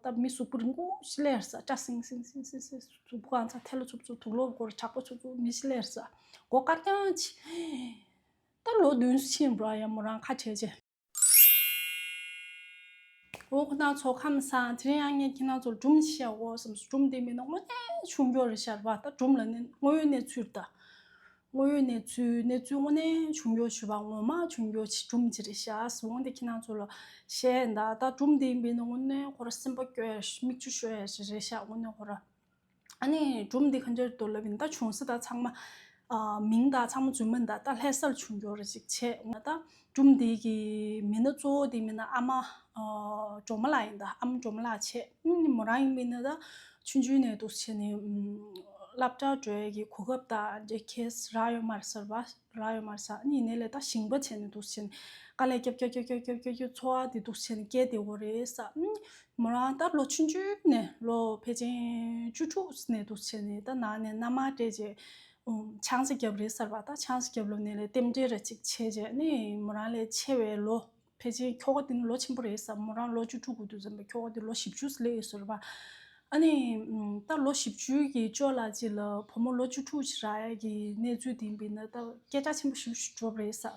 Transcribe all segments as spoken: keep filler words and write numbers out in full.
ད་མི་གཟུགས་པོ་རིང་པོ་ཞིག་སླེབས་ས། སྐྲ་སིང་སིང་སིང་སིང་སིང་། གཟུགས་པོ་གང་ཚ་ཐལ་ལོ་ཚུབ་ཚུབ། དུག་ལོག་སྐོར་དྲག་པོ་ཚུབ་ཚུབ་མི་ཞིག་སླེབས་ས། མགོ་དཀར་རྐྱང་ཅིག་ད་ལོ་བདུན་ཅུ་ཕྱིན་པ་ཡང་མོ་རང་ཁ་བྲལ་རྗེས། འོ་ཁོ་ན་ཚོ་ཁམས་སང་དེ་རིང་ཡང་ངས་ཁྱེད་རང་ཚོར་སྒྲུང་བཤད་དགོས་བསམ་སོང་། སྒྲུང་འདི་མིན་ན་དངོས་གནས་བྱུང་རྒྱུ་རེད་ཤག་པ། ད་སྒྲུང་ལ་ནི་དངོས་ཡོད་གནས་ཚུལ། ད་དངོས་ཡོད་གནས་ཚུལ། གནས་ཚུལ་དངོས་གནས་བྱུང་རྒྱུ་ཞུ་བ། ངོ་མ་བྱུང་རྒྱུ་ཅིག་སྒྲུང་ཅིག་རེད་ཤག་སོང་། འོ་འདི་ཁྱེད་རང་ཚོ་ལ་བཤད་ཡིན། ད་ད་སྒྲུང་འདི་ཡིན་པས་ན་དངོས་གནས་ཁོ་ར་སེམས་པ་སྐྱོ་ཡ་མིག་ཆུ་ཤོར་ཡ་ཞིག་རེད་ཤག་དངོས་གནས་ཁོ་ར། ཨ་ནི་སྒྲུང་འདི་ག་འདྲ་འདུག་ལབ་ཡིན་ན། ད་བྱུང་ས་ད་ཚང་མ་ཨ་མིང་ད་ཚང་མ་རྫུན་མ་ད། ད་ལྷ་སར་བྱུང་རྒྱུ་རེད་ཅིག་བྱས། འོ་ན་ད་སྒྲུང་འདི་གི་མི་སྣ་གཙོ་བོ་འདི་མི་སྣ་ཨ་མ་ཨ་སྒྲོལ་མ་ལགས་ཡིན། ད་ཨ་མ་སྒྲོལ་མ་ལགས་བྱས། ཨ་ནི་མོ་རང་ཡིན་པས་ན་ད་ཆུང་ཆུང་ནས་འདུག་བྱས་ནས་ཨམ་སློབ་གྲྭ་འགྲོ་ཡ་གི་གོ་སྐབས་ད་འདྲ་ཁེལ་རག་ཡོད་མ་རེད་ཟེར་བ། རག་ཡོད་མ་རེད་ཟེར། ཨ་ནི་ཡིན་ནའི་ལས་ད་ཞིང་པ་བྱས་ནས་འདུག་བྱས་ནས་དཀའ་ལས་རྒྱབ་རྒྱབ་རྒྱབ་རྒྱབ་རྒྱབ་རྒྱབ་འཚོ་བ་འདི་འདུག་བྱས་ནས་སྐྱེལ་བསྡད་ཡོད་རེད་ཟེར། ཨ་ནི་མོ་རང་ད་ལོ་ཆུང་ཆུང་ནས་ལོ་ཕལ་ཆེར་བཅུ་དྲུག་ནས་འདུག་བྱས་ནས་ད་ནང་ནས་མནའ་མ་སྤྲད་རྗེས་ཨུམ་ཆང་ས་བརྒྱབ་རེད་ཟེར་བ། ད་ཆང་ས་བརྒྱབ་ལོ་ནས་ལས་རྟེན་འབྲེལ་ར་ཅིག་བྱས་རྗེས་ཨ་ནི་མོ་རང་ལས་ཆེ་བའི་ལོ། ཕལ་ཆེར་ཁྱོ་ག་དེ་ནི་ལོ་ཆེན་པོ་རེད་ཟེར། མོ་རང་ལོ་བཅུ་དྲུག་དགུ་དུས་ཙམ་པའི་ཁྱོ་ག་དེ་ལོ་བཞི་བཅུ་སླེབས་ཡོད་ཟེར་བ། ཨ་ནི་ཨུམ་ད་ལོ་བཞི་བཅུ་གི་ཅོག་ལ་ཅིག་ལ་བུ་མོ་ལོ་བཅུ་དྲུག་ཅིག་རག་ཡ་གི་གནས་ཚུལ་དེ་ཡིན་པས་ན་ད་སྐད་ཆ་ཆེན་པོ་ཞེ་པོ་ཞིག་འགྲོ་བ་རེད་ཟེར།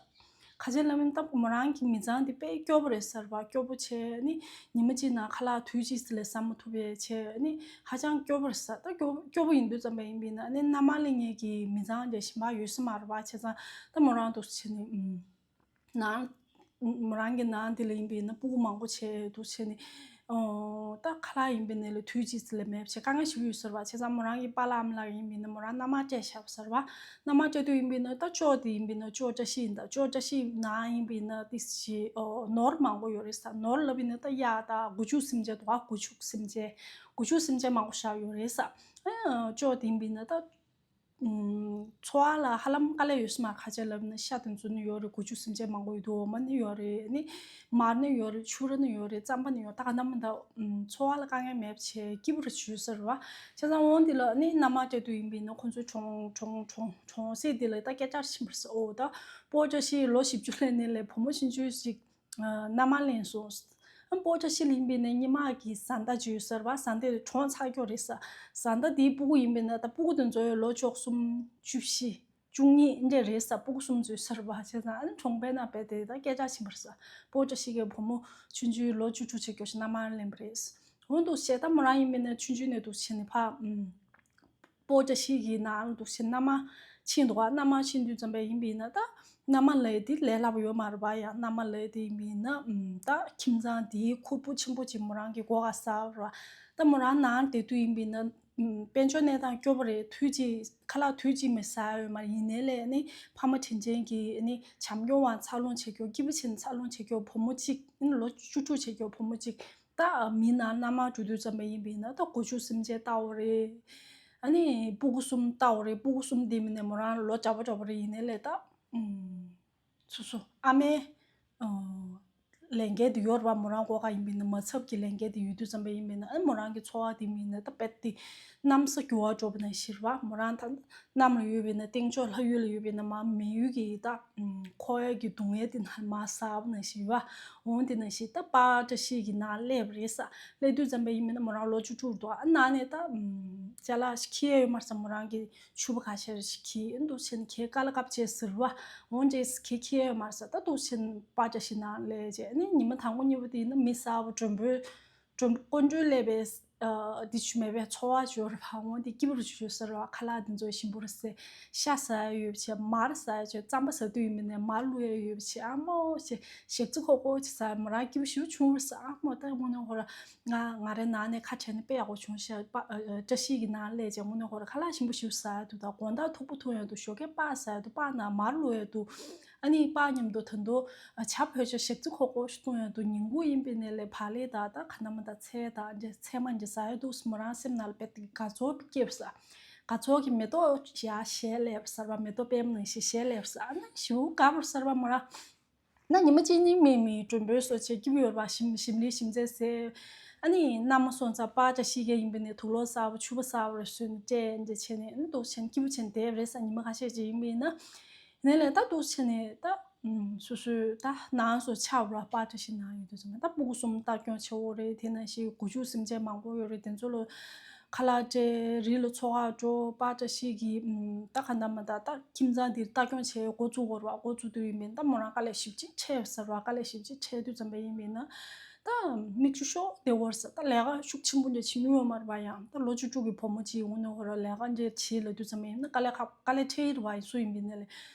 ག་ཅི་ལབ་ན་ད་མོ་རང་གི་མི་ཚང་དེ་དཔེ་སྐྱོ་པོ་རེད་ཟེར་བ། སྐྱོ་པོ་བྱས་ནི་ཉི་མ་གཅིག་ནང་ཁ་ལག་དུས་གཅིག་ལས་ཟ་མ་ཐུབ་པ་བྱས་ནི་ཧ་ཅང་སྐྱོ་པོ་རེད་ཟེར། ད་སྐྱོ་སྐྱོ་པོ་ཡིན་དུས་ཙམ་པ་ཡིན་པས་ན་ནི་མནའ་མ་ལེན་མཁན་གྱི་མི་ཚང་དེ་གཞན་པ་ཡོད་ས་མ་རེད་བ། བྱས་ཙང་ད་མོ་རང་འདུག་བྱས་ནི་ཨུམ། ནང་མོ་རང་གི་ནང་དེ་ལ་ཡིན་པས་ན་སྤུ་གུ་མང་པོ་བྱས་འདུག་བྱས་ནས་ཨོ་ད་ཁ་ལག་ཡིན་པས་ན་ལས་དུས་གཅིག་ཙམ་ལས་མེད་བྱས་དཀའ་ངལ་ཞིག་ཡོད་ཟེར་བ། བྱས་ཙང་མོ་རང་གི་པཱ་ལགས་ཨ་མ་ལགས་ཡིན་པས་ན་མོ་རང་མནའ་མ་སྤྲད་བཞག་ཟེར་བ། མནའ་མ་སྤྲད་དུས་ཡིན་པས་ན་ད་ཅོག་དེ་ཡིན་པས་ན་ཅོག་བཀྲ་ཤིས་ཡིན། ད་ཅོག་བཀྲ་ཤིས་ནང་ཡིན་པས་ན་ཏི་ཞིག་ཨོ་ནོར་མང་པོ་ཡོད་རེད་ཟེར། ནོར་ལབ་པས་ན་ད་གཡག་ད་སྒོ་ཕྱུགས་སེམས་ཅན་དུ་བ། སྒོ་ཕྱུགས་སེམས་ཅན་སྒོ་ཕྱུགས་སེམས་ཅན་མང་པོ་བཞག་ཡོད་རེད་ཟེར། ཨ་ཅོག་དེ་ཡིན་པས་ན་ད། ཨུམ། འཚོ་བ་ལ་ཧ་ལམ་དཀའ་ལས་ཡོད་ས་མ་རེད། ག་ཅི་ལབ་ན་ཤ་དང་ཚོ་ནི་ཡོད་རེད། སྒོ་ཕྱུགས་སེམས་ཅན་མང་པོ་ཡོད་དུ་འོ་མ་ནི་ཡོད་རེད། ནི་མར་ནི་ཡོད་རེད། ཕྱུར་ར་ནི་ཡོད་རེད། རྩམ་པ་ནི་ཡོད། ད་ག་ན་མ་ད་ཨུམ་འཚོ་བ་ལ་དཀའ་ངལ་མེད་བྱས་སྐྱིད་པོ་རུ་བྱུང་ཟེར་བ། བྱས་ཙང་འོང་འདི་ལ་ནི་མནའ་མ་སྤྲད་དུས་ཡིན་པས་ན་ཁོང་ཚོའི་གྲོང་གྲོང་གྲོང་གྲོང་གསེབ་འདི་ལ་ད་སྐད་ཆ་ཕྱིན་པ་རེད་ཟེར། ཨོ་ད་སྤོ་བཀྲ་ཤིས་ལོ་བཞི་བཅུ་སླེབས་ནས་ལས་བུ་མོ་ཆུང་ཆུང་ཞིག་མནའ་མ་ལེན་སོང་། ཨ་སྤོ་བཀྲ་ཤིས་ལེན་པའི་ནས་སྔོན་མ་གི་བཟའ་ཟླ་ཅིག་ཡོད་ཟེར་བ། བཟའ་ཟླ་དེ་གྲོངས་ཚར་ཀྱོག་རེད་ཟེར། བཟའ་ཟླ་དེའི་སྤུ་གུ་ཡིན་པས་ན་ད་སྤུ་གུ་དེ་ཚོ་ལོ་བཅུ་གསུམ་བཅུ་བཞི་བཅུ་གཉིས་འདྲ་རེད་ཟེར། སྤུ་གུ་གསུམ་ཚོས་ཟེར་བ། བྱས་ཙང་ཨ་ནི་གྲོང་པའི་ནང་བས་དེ་ད་སྐད་ཆ་ཕྱིན་པ་རེད་ཟེར། སྤོ་བཀྲ་ཤིས་ཀྱི་བུ་མོ་ཆུང་ཆུང་ལོ་བཅུ་དྲུག་བྱས་ཀྱོག་ཞིག་མནའ་མ་ལེན་པ་རེད། འོ་འདུག་བྱས་ད་མོ་རང་ཡིན་པས་ན་ཆུང་ཆུང་ནས་འདུག་བྱས་ནས་ཕ་ཨུམ། སྤོ་བཀྲ་ཤིས་ཀྱི་ནང་ལ་འདུག་བྱས་མནའ་མ་ཕྱིན་འདུག་ག་མནའ་མ་ཕྱིན་དུས་ཙམ་པ་ཡིན་པས་ན་ད་མནའ་མ་ལས་དེ་ལས་སླ་པོ་ཡོད་མ་རེད་པ། ཡང་མནའ་མ་ལས་དེ་ཡིན་པས་ན་ཨུམ་ད་ཁྱིམ་ཚང་དེའི་ཁུར་པོ་ཆེན་པོ་ཅིག་མོ་རང་གི་སྒོ་ཁ་ཟ་བ་རེད་པ། ད་མོ་རང་ནང་དེ་དུས་ཡིན་པས་ན་ཨུམ་དཔལ་འབྱོར་གནས་སྟངས་སྐྱོ་པོ་རེད། དུས་གཅིག་ཁ་ལག་དུས་གཅིག་མི་ཟ་ཡོད་མ་རེད། ཡིན་ནའི་ལས་ནི་ཕ་མ་དྲིན་ཅན་གྱིས་ནི་བྱམས་སྐྱོང་བ་འཚར་ལོངས་བྱེད་ཀྱོག་སྐྱིད་པོ་བྱས་ནས་འཚར་ལོངས་བྱེད་ཀྱོག་བུ་མོ་གཅིག་ཨ་ནི་ལོ་བཅུ་དྲུག་བྱེད་ཀྱོག་བུ་མོ་གཅིག་ད་མི་ནང་མནའ་མ་འགྲོ་དུས་ཙམ་པ་ཡིན་པས་ན་ད་སྒོ་ཕྱུགས་སེམས་ཅན་ལྟ་བ་རེད། ཨ་ནི་སྤུ་གུ་གསུམ་ལྟ་བ་རེད། སྤུ་གུ་གསུམ་དེ་མིན་ནས་མོ་རང་ལོ་འདྲ་པོ་འདྲ་པོ་རེད། ཡིན་ནའི་ལས་ད་ཨུམ་སོ་སོ་ཨ་མའི་ཨ་ལས་འགན་དེ་ཡོད་རེད་པ། མོ་རང་སྒོ་ཁ་ཡིན་པས་ན་མ་ཚབ་ཀྱི་ལས་འགན་དེ་ཡོད་དུས་ཙམ་པ་ཡིན་པས་ན་ཨ་ནི་མོ་རང་གི་འཚོ་བ་དེ་མིན་ན་ད་དཔེ་དེ་གནམ་ས་འགྱུར་བ་འགྲོ་བ་ནང་བཞིན་རེད་པ། མོ་རང་ད་གནམ་ལ་ཡོད་པས་ན་སྟེང་ཕྱོགས་ལྷ་ཡུལ་ལ་ཡོད་པས་ན་མ་མི་ཡུལ་གྱི་ད་ཨུམ་འཁོར་ཡ་གི་སྡུག་བསྔལ་དེ་ནང་མར་ཟགས་པ་ནང་བཞིན་པ། འོང་དེ་ནང་བཞིན་ད་པཱ་བཀྲ་ཤིས་ཀྱི་ནང་སླེབས་པ་རེད་ཟེར། སླེབས་དུས་ཙམ་པ་ཡིན་པས་ན་མོ་རང་ལོ་བཅུ་དྲུག་འདུག་ཨ་ནང་ནས་ད་ཨུམ་ཅ་ལག་ཞིག་འཁྱེར་ཡ་ཡོད་མ་རེད་ཟེར། མོ་རང་གི་ཕྱུ་པ་ཁ་ཤས་ཞིག་འཁྱེར་འདུག་བྱས་ནས་ཁྱེད་དཀའ་ལས་ཁག་པོ་བྱས་ཟེར་བ། འོང་རྗེས་ཁྱེད་འཁྱེར་ཡ་ཡོད་མ་རེད་ཟེར། ད་འདུག་བྱས་ནས་པཱ་བཀྲ་ཤིས་ནང་སླེབས་རྗེས་ནི་ཉི་མ་དང་པོ་གཉིས་པོ་དེ་ཡིན་ན་མི་གསར་པ་མགྲོན་པོ་མགྲོན་པོ་སྐུ་མགྲོན་སླེབས་པའི་ཨ་འདི་ཆུ་མེད་པའི་འཚོ་བ་ཅིག་ཡོད་རེད་པ། འོ་འདི་སྐྱིད་པོ་རུ་ཅིག་ཡོད་ས་རེད་པ། ཁ་ལག་འདི་ཚོ་ཞིམ་པོ་རེད་ཟེར། ཤ་ཟ་ཡ་ཡོད་པ་བྱས། མར་ཟ་ཡ་བྱས། རྩམ་པ་ཟ་དུས་ཡིན་པ་ནས་མར་བླུག་ཡ་ཡོད་པ་བྱས། ཨ་མོ་བྱས་ཞག་རྩི་ཁོག་ཁོག་ཅིག་ཟ་ཡ་མོ་རང་སྐྱིད་པོ་ཞེ་པོ་བྱུང་རེད་ཟེར། ཨ་མོ་ད་དངོས་གནས་ཁོ་ར་ང་ང་རའི་ནང་ནས་ཁ་བྲལ་ནས་དཔེ་ཡག་པོ་བྱུང་ཤག་པ་ཨ་ཨ་བཀྲ་ཤིས་ཀྱི་ནང་སླེབས་བྱས་དངོས་གནས་ཁོ་ར་ཁ་ལག་ཞིམ་པོ་ཞེ་པོ་ཟ་ཡ་འདུག་ད་དགོང་དག་ཐུག་པ་འཐུང་ཡ་འདུག་ཞོགས་ཀས་སྤགས་ཟ་ཡ་འདུག་སྤགས་ནང་མར་བླུག་ཡ་འདུག་ཨ་ནི་སྤགས་མཉམ་དུ་ད་དུང་ཇ་བོད་ཇ་ཞག་རྩི་ཁོག་ཁོག་ཞིག་བཏུང་ཡ་འདུག་ཉིན་གུང་ཡིན་པ་ནས་ལས་བག་ལེབ་དང་ད་ག་ན་མ་ད་ཚལ་དང་ཚལ་མ་འདི་ཟ་ཡ་འདུག་མོ་རང་སེམས་ནང་ལ་དཔེ་དགའ་ཚོར་སྐྱེས་པ་ཟེར། དགའ་ཚོར་གྱི་མེ་ཏོག་ཡར་བཞད་སླེབས་ཟེར་བ། མེ་ཏོག་པད་མ་ནང་བཞིན་བཞད་སླེབས་ཟེར། ཨ་ནི་ཞེ་པོ་དགའ་པོ་ཟེར་བ། མོ་རང་ན་ཉི་མ་གཅིག་གཉིས་མིན་མིན་མགྲོན་པོའི་སོ་བྱས་སྐྱིད་པོ་ཡོད་རེད་པ། ཞིམ་ཞིམ་ལི་ཞིམ་ཟས་ཟས། ཨ་ནི་མནའ་མ་སོང་ཙང་པཱ་བཀྲ་ཤིས་ཀྱི་ཡིན་པ་ནས་དུག་ལོག་གསར་པ་ཕྱུ་པ་གསར་པ་རེ་བཟོས་ནས་སྤྲད་འདི་བྱས་ནས་ཨ་ནི་འདུག་བྱས་ནས་སྐྱིད་པོ་བྱས་ནས་བསྡད་པ་རེད་ཟེར། ཉི་མ་ཁ་ཤས་ཅིག་ཡིན་པ་ཡིན་ན། ནས་ལས་ད་འདུག་བྱས་ནས་ད། ཨུམ། སོ་སོའི་ད་ནང་སོ་ཆགས་ར་པ་བཀྲ་ཤིས་ནང་ཡོད་དུས་ཙམ་པ་ད་སྤུ་གུ་གསུམ་ལྟ་སྐྱོང་བྱེད་འོ་རེད། དེ་ནང་བཞིན་དགུ་ཆུ་སེམས་ཅན་མང་པོ་ཡོད་རེད། དེ་ཚོ་ལ་ཁ་ལག་སྤྲད། རི་ལ་འཚོ་ག་འགྲོ། པ་བཀྲ་ཤིས་ཀྱི་ཨུམ། ད་ག་འདྲ་མ་འདྲ་ད་ཁྱིམ་ཚང་འདིར་ལྟ་སྐྱོང་བྱེད་འགོ་བཙུགས་འོ་ར། འགོ་བཙུགས་དུས་ཡིན་པས་ད་མོ་རང་དཀའ་ལས་ཞེ་པོ་ཅིག་འཕྲད་ཟེར་བ། དཀའ་ལས་ཞེ་པོ་ཅིག་འཕྲད་དུས་ཙམ་པ་ཡིན་པས་ན། ད་མིག་ཆུ་ཤོར་བསྡད་ཡོད་རེད་ཟེར། ད་ལས་ཀ་ཤུགས་ཆེན་པོ་འདྲ་བྱེད་མྱོང་ཡོད་མ་རེད་པ། ཡང་ད་ལོ་བཅུ་དྲུག་གི་བུ་མོ་ཅིག་འོང་ནས་ཧོ་ར་ལས་ཀ་འདྲ་བྱེད་ལབ་དུས་ཙམ་པ་ཡིན་ན་དཀའ་ལས་ཁག་དཀའ་ལས་འཕྲད་ཡོད་རེད་པ། སུ་ཡིན་པའི་ནས་ལས་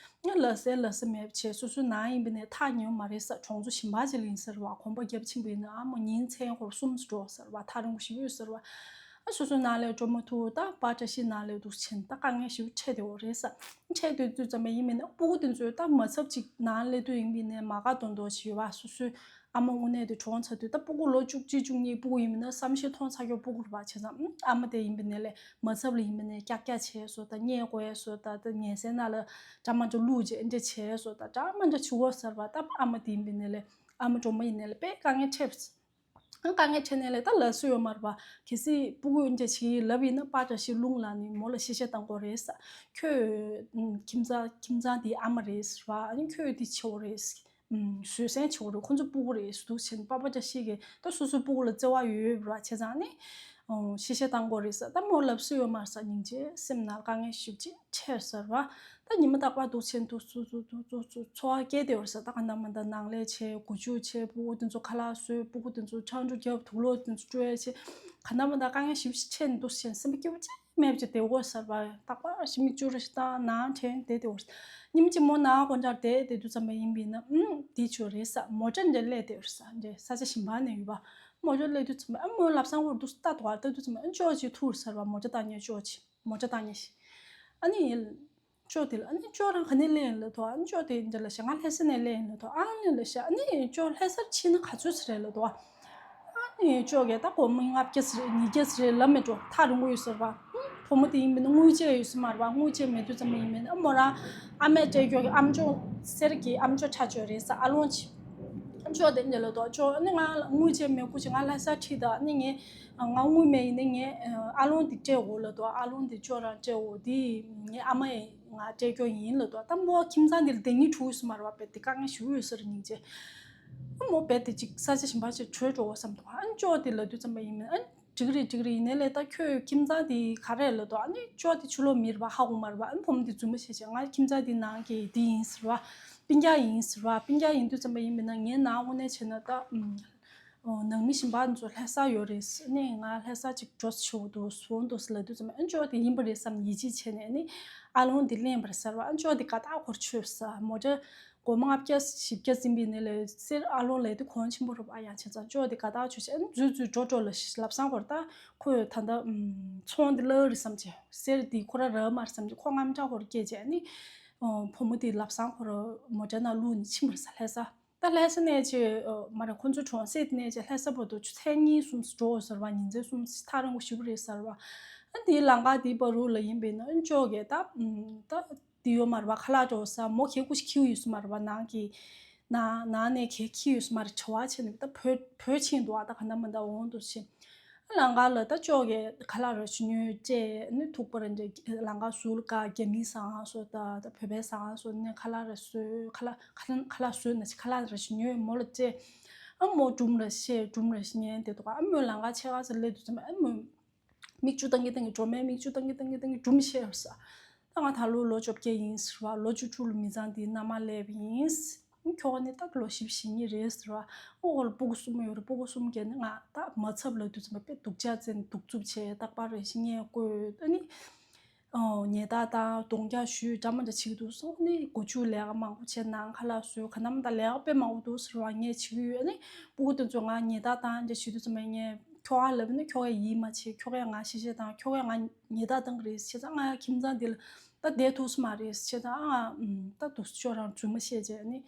ཡང་ལབ་ས་ལབ་ས་མེད་པ་བྱས། སོ་སོའི་ནང་ཡིན་པའི་ནས་ཐག་ཉེ་བ་མ་རེད་ཟེར། གྲོང་ཚོ་གཞན་པ་ཅིག་ལ་ཡིན་ཟེར་བ། གོམ་པ་རྒྱབ་ཆེན་པོ་ཡིན་ན་ཨ་མ་ཉིན་མཚན་ཧོ་ར་གསུམ་འགྲོ་ཟེར་བ། ཐག་རིང་པོ་ཞེ་པོ་ཡོད་ཟེར་བ། ཨ་སོ་སོའི་ནང་ལ་འགྲོ་མ་ཐུབ། ད་པ་བཀྲ་ཤིས་ནང་ལ་འདུག་ཕྱིན་ད་དཀའ་ངལ་ཞེ་པོ་འཕྲད་བསྡད་ཡོད་རེད་ཟེར། འཕྲད་སྡོད་དུས་ཙམ་པ་ཡིན་པའི་ནས་སྤུ་གུ་དེ་ཚོའི་ད་མ་ཚབ་ཅིག་ནང་སླེབས་དུས་ཡིན་པའི་ནས་མ་དགའ་མདོག་མདོག་བྱེད་པ། སོ་སོའི་ཨ་མ་དངོས་གནས་དེ་གྲོངས་ཚར་དུས་ད་སྤུ་གུ་ལོ་བཅུ་གཅིག་བཅུ་གཉིས་སྤུ་གུ་ཡིན་པ་ན་བསམ་ཤེས་མཐོང་ཚར་ཀྱོག་སྤུ་གུ་རེད་པ། བྱས་ཙང་ཨ་མ་དེ་ཡིན་པ་ནས་ལས་མ་ཚབ་ལ་ཡིན་པ་ནས་ཀྱག་ཀྱག་བྱས་སོ། ད་བརྙས་བཀོལ་སོ། ད་ད་ཉལ་སའི་ནང་ལ་འདྲ་མ་འདྲ་བླུགས་བྱས་འདྲ་བྱས་སོ། ད་འདྲ་མ་འདྲ་བྱེད་ཀྱོག་ཟེར་བ། ད་ཨ་མ་དེ་ཡིན་པ་ནས་ལས་ཨ་མ་གྲོངས་པ་ཡིན་ནས་ལས་དཔེ་དཀའ་ངལ་འཕྲད། ཨ་དཀའ་ངལ་འཕྲད་ནས་ལས་ད་ལབ་ས་ཡོད་མ་རེད་པ། གལ་སྲིད་སྤུ་གུ་འདྲ་བྱེད་ཀྱི་ལབ་ཡིན་ན་པ་བཀྲ་ཤིས་རླུང་ལངས་ནས་མོ་ལ་གཤེ་གཤེ་བཏང་དགོས་རེད་ཟེར། ཁྱོད་ཁྱིམ་ཚང་ཁྱིམ་ཚང་འདིའི་ཨ་མ་རེད་ཟེར་བ། ཨ་ནི་ཁྱོད་འདི་བྱེད་དགོས་རེད། ཨུམ། བཟོད་བསྲན་བྱེད་དགོས་རེད། ཁོ་ཚོ་སྤུ་གུ་རེད་ཟེར་འདུག་ཕྱིན། པ་པ་བཀྲ་ཤིས་ཀྱིས་ད་སོ་སོའི་སྤུ་གུ་ལ་བརྩེ་བ་ཡོད་ཡོད་པ་བྱས་ཙང་ནི། ཨོ། གཤེ་གཤེ་བཏང་དགོས་རེད་ཟེར། ད་མོ་ལབ་ས་ཡོད་མ་རེད་ཟེར། སྙིང་རྗེ། སེམས་ནང་དཀའ་ངལ་ཞེ་པོ་ཅིག་འཕྲད་ཟེར་བ། ད་ཉི་མ་རྟག་པར་འདུག་ཕྱིན་འདུག་ཚོ་ཚོ་ཚོ་ཚོ་ཚོ་འཚོ་བ་སྐྱེལ་བསྡད་ཡོད་རེད་ཟེར། ད་ག་འདྲ་མ་འདྲ་ནང་ལས་བྱས། སྒོ་ཕྱུགས་བྱས། སྤུ་གུ་དེ་ཚོ་ཁ་ལག་བཟོས། སྤུ་གུ་དེ་ཚོ་ཆང་འགྲོ་རྒྱབ། དུག་ལོག་དེ་ཚོ་བཀྲུས་བྱས། ག་འདྲ་མ་འདྲ་དཀའ་ངལ་ཞེ་པོ་ཅིག་འཕྲད་ནས་འདུག་ཕྱིན། སེམས་པ་སྐྱིད་པོ་ཅིག་མེད་པ་ཅིག་བསྡད་ཡོད་ཟེར་བ། རྟག་པར་ཞིག་མིག་ཆུ་རེ་ཞིག་བཏང་ནང་དྲན་བསྡད་བསྡད་ཡོད་རེད། ཉིན་གཅིག་མོ་ནང་སྒོ་འགྲམ་བསྡད་བསྡད་དུས་ཙམ་པ་ཡིན་པས་ན། ཨུམ། དེ་ཆོ་རེད་ཟེར། མོ་ཊ་འདྲ་སླེབས་བསྡད་ཡོད་རེད་ཟེར། འདྲ་ས་ཆ་གཞན་པ་ནས་ཡོད་པ། མོ་ཊ་སླེབས་དུས་ཙམ་པ་ཨ་མོ་ལབ་སང་བོར་འདུག་ལྟ་དོ། ལྟ་དུས་ཙམ་པ་ཨ་ཅོ་ཅིག་ཐུག་ཟེར་བ། མོ་ཊ་བཏང་མཁན་ཅོ་ཅིག་མོ་ཊ་བཏང་མཁན་ཞིག་ཨ་ནི་ཅོ་དེ་ལ། ཨ་ནི་ཅོ་རང་ག་ནས་སླེབས་ཡིན་ལབ་དོ། ཨ་ནི་ཅོ་དེ་འདྲ་ལབ་ཤག་ང་ལྷ་ས་ནས་སླེབས་ཡིན་ལབ་དོ། ཨ་ནི་ལབ་ཤག་ཨ་ནི་ཅོ་ལྷ་སར་ཕྱིན་ན་ག་ཚོད་ཙམ་རེད་ལབ་དོ། ཨ་ནི་ཅོ་གིས་ད་སྒོར་མོ་ལྔ་བརྒྱ་ཙམ་རེད། ཉིས་བརྒྱ་ཙམ་རེད་ལབ་མེད་འགྲོ། ཐག་རིང་པོ་ཡོད་ཟེར་བ། ཨུམ། བུ་མོ་དེ་ཡིན་པས་ན་དངུལ་ཆད་ཡོད་ས་མ་རེད་པ། དངུལ་ཆད་མེད་དུས་ཙམ་པ་ཡིན་པས་ན་ཨ་མོ་རང་ཨ་མས་སྤྲད་རྒྱུ་གི་ཨམ་ཅོག་གསེར་གྱི་ཨམ་ཅོག་འཁྲབ་ཅོ་རེད་ཟེར། ཨ་ལོང་ཅིག་ཨ་ཅོ་དེ་འདྲ་ལབ་དོ། ཅོ་ཨ་ནི་ང་དངུལ་ཆད་མེད་ཁུལ་ཅིག་ང་ལྷ་སར་ཁྲིད་དང་། ཨ་ནི་ངས་ང་དངུལ་མེད་ཡིན་ན་ངས་ཨ་ལོང་དེ་སྤྲད་འོ་ལབ་དོ། ཨ་ལོང་དེ་ཅོ་རང་སྤྲད་འོ། དེ་ངའི་ཨ་མ་ཡིས་ང་སྤྲད་རྒྱུ་ཡིན་ལབ་དོ། ད་མོ་ཁྱིམ་ཚང་འདི་ལ་བསྡད་སྙིང་བྲོ་ཡོད་ས་མ་རེད་པ། དཔེ་དེ་དཀའ་ངལ་ཞེ་པོ་ཡོད་ས་རེད་སྙིང་རྗེ། ཨ་མོ་རྦད་དེ་ཅིག་ས་ཆ་གཞན་པ་ཅིག་བྲོས་འགྲོ་བསམ་འདུག་ཨ་ཅོ་དེ་ལབ་དུས་ཙམ་པ་ཡིན་མིན། ཨ་འགྲིག་རེད་འགྲིག་རེད། ཡིན་ནའི་ལས་ད་ཁྱོད་ཁྱིམ་ཚང་དེ་ག་རེ་ལབ་དོ། ཨ་ནི་ཅོ་དེ་ཕྱི་ལོགས་མི་རེད་པ། ཧ་གོ་མ་རེད་པ། ཨ་ནི་བུ་མོ་དེ་རྫུན་མ་བཤད་བྱས། ང་ཁྱིམ་ཚང་དེ་ནང་གི་དེ་ཡིན་ཟེར་བ། སྤུན་ཀྱག་ཡིན་ཟེར་བ། སྤུན་ཀྱག་ཡིན་དུས་ཙམ་པ་ཡིན་མིན་ན་ངའི་ནང་དངོས་གནས་བྱས་ན་ད་ཨུམ། ཨོ། ནང་མི་གཞན་པ་ཚོ་ལྷ་ས་ཡོད་རེད། ཨ་ནི་ང་ལྷ་ས་ཅིག་འགྲོ་ཆོག་འདུག་སོང་འདུག་ལབ་དུས་ཙམ་པ་ཨ་ཅོ་དེ་ཡིན་པ་རེད་བསམ་ཡིད་ཆེས་བྱས་ནས། ཨ་ནི་ཨ་ལོང་དེ་ལེན་པར་ཟེར་བ། ཨ་ཅོ་དེ་དགའ་ཐག་ཁོར་ཆོད་ཟེར། མོ་ཊ་སྒོར་མོ་ལྔ་བརྒྱ་བཞི་བརྒྱ་ཟིན་པའི་ནས་ལས་གསེར་ཨ་ལོང་ལས་དེ་གོང་ཆེན་པོ་རེད་པ། ཡང་བྱས་ཙང་ཅོ་དེ་དགའ་ཐག་ཆོད་བྱས། ཨ་ནི་འཛུལ་འཛུལ་འགྲོ་འགྲོ་ལབ་ལབ་སང་ཁོར་ད་ཁོས་ད་ལྟ་ཨུམ། ཚོང་དེ་བརླག་རེད་བསམ་བྱས། གསེར་དེ་ཁོ་རང་རག་མ་རེད་བསམ་བྱས། ཁོ་དངངས་སྐྲག་ཁོར་སྐྱེས་བྱས། ཨ་ནི་ཨོ། བུ་མོ་དེ་ལབ་སང་ཁོ་རང་མོ་ཊ་ནང་བླུགས་ནས་ཕྱིན་པ་རེད་ཟེར། ལྷ་ས། ད་ལྷ་ས་ནས་ཅིག་ཨ། མ་རེད། ཁོ་ཚོ་གྲོང་གསེབ་དེ་ནས་ཅིག་ལྷ་ས་བར་དུ་ཆུ་ཚོད་གཉིས་གསུམ་འགྲོ་ཟེར་བ། ཉིན་མཚན་གསུམ་ཐག་རིང་པོ་ཞེ་པོ་རེད་ཟེར་བ། ཨ་དེའི་ལམ་ཁ་དེའི་བར་དུ་ལ་ཡིན་པས་ན་ཨ་ཅོ་གིས་ད་ཨུམ། ད་དེ་ཡོད་མ་རེད་པ། ཁ་ལག་འགྲོ་ས་མོ་གད་ཁུ་ཞིག་འཁྱེར་ཡོད་ས་མ་རེད་པ། ནང་གི་ནང་ནང་ནས་གད་འཁྱེར་ཡོད་ས་མ་རེད། བྲེལ་བ་ཆེ་ནས་ད་བྲོས་བྲོས་ཕྱིན་འདུག་ཨ་ད་ག་འདྲ་མ་འདྲ་འོང་འདུག་ཕྱིན། ལམ་ཁ་ལ་ད་ཅོ་གིས་ཁ་ལག་རེ་ཞིག་ཉོས་བྱས། ཨ་ནི་ཐུག་པ་རེ་འདྲ་ལམ་ཁ་ཟུར་ལ་བཀག་རྒྱ་མིའི་ཟ་ཁང་སོགས་དང་ད་བོད་པའི་ཟ་ཁང་སོགས་ནས་ཁ་ལག་རེ་ཟོས། ཁ་ལག་ཁ་ལག་ཁ་ལག་ཟོས་ན་ཅིག་ཁ་ལག་རེ་ཞིག་ཉོས་མོ་ལ་སྤྲད། ཨ་མོ་སྒྲུང་རེ་བཤད། སྒྲུང་རེ་ཞིག་ཉན་བསྡད་འདུག་ཨ་མོས་ལམ་ཁ་ཕྱེད་ཀ་ཙམ་སླེབས་དུས་ཙམ་ཨ་མོས་མིག་ཆུ་བཏང་གིན་བཏང་གིན་སྒྲོལ་མའི་མིག་ཆུ་བཏང་གིན་བཏང་གིན་བཏང་གིན་སྒྲུང་བཤད་ཡོད་ས། ད་ང་ད་ལོ་ལོ་བཅོ་བརྒྱད་ཡིན་ཟེར་བ། ལོ་བཅུ་དྲུག་ལ་མི་ཚང་འདིའི་མནའ་མ་སླེབས་ཡིན། ཁྱོ་ག་ནི་ད་ལོ་བཞི་བཅུ་ཞེ་གཉིས་རེད་ཟེར་བ། ཨོ་ཁོ་ལ་སྤུ་གུ་གསུམ་ཡོད་རེད། སྤུ་གུ་གསུམ་གྱི་ནི་ང་ད་མ་ཚབ་ལབ་དུས་ཙམ་པ་དཔེ་སྡུག་ཅག་བཙལ་ནས་གདུག་རྩུབ་བྱས། རྟག་པར་རེ་ཞིག་བརྙས་བཀོལ། ཨ་ནི་ཨོ་ཉེས་རྡུང་བཏང་། རྡུང་རྒྱག་ཞུས། འདྲ་མ་འདྲ་བྱེད་ཀྱི་འདུག་སོང་ནི་སྒོ་ཕྱུགས་ལས་ཀ་མང་པོ་བྱས། ནང་ཁ་ལག་བཟོས། ག་འདྲ་མ་འདྲ་ལས་ཀ་དཔེ་མང་པོ་འདུག་ཟེར་བ་ངས་བྱེད་ཀྱི་ཡོད། ཨ་ནི་སྤུ་གུ་དེ་ཚོ་ང་ཉེས་རྡུང་བཏང་འདྲ་བྱེད་དུས་ཙམ་པ་ངས་ཁྱོ་ག་ལབ་ན་ཁྱོ་གས་ཡིད་མ་ཆེས། ཁྱོ་གས་ང་གཤེ་གཤེ་བཏང་། ཁྱོ་གས་ང་ཉེས་རྡུང་བཏང་གི་རེད། བྱས་ཙང་ང་ཁྱིམ་ཚང་འདི་ལ་ད་བསྡད་ཐུབ་ས་མ་རེད། བྱས་ཙང་ཨ་ང་ད་དུ་ཅོ་རང་རྫུན་མ་བཤད་བྱས་ནི་